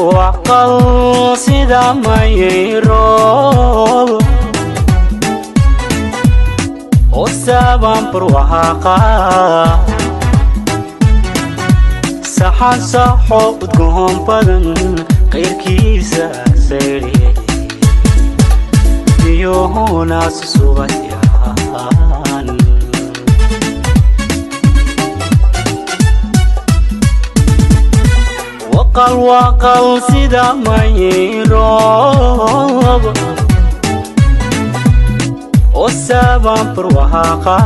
Waqal sida mayroob oo saaban barwaaqa, saxan saxo udgoon badan, qayrkiisa sayri biyuhunaas subayaan. Waqal waqal sida mayroob oo saaban barwaaqa,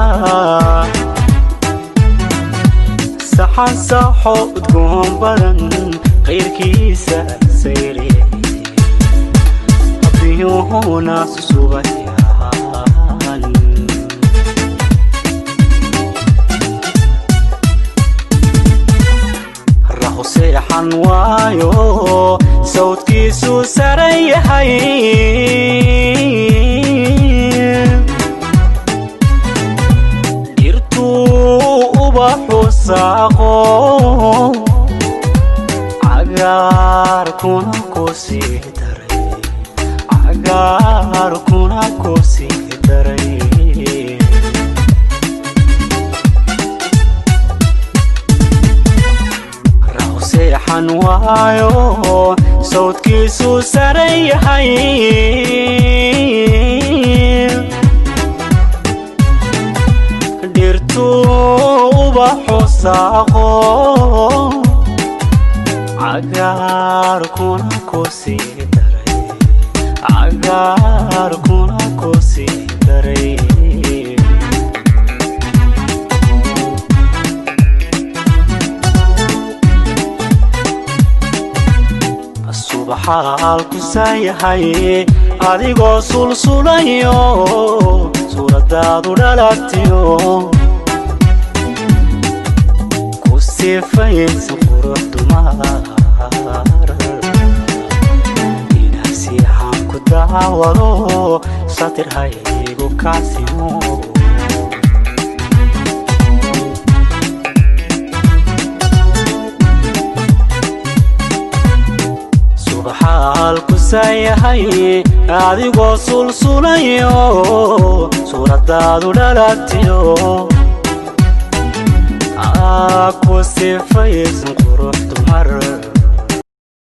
saxan saxo udgoon badan, qayrkiisa sayri biyuhunaas subayaan. Rahu seexan waayo sawdkiisu saran yahay, dhirtuu ubaxu saaqo, cagaarkuna ku sii daray, cagaarkuna ku sii daray. Rahu seexan waayo sawdkiisu saran yahay, dhirtuu ubaxu saaqo, cagaarkuna ku sii daray, cagaarkuna ku sii daray. Subaxaalkusan yahay adigoo sulsulayo, suuradaadu dhalatiyo ku sifaysan qurux dumar, inasiixan ku daawado satirhaygu kaasimo. Subaxaalkusan yahay adigoo sulsulayo, suuradaadu dhalatiyo ku sifaysan qurux dumar,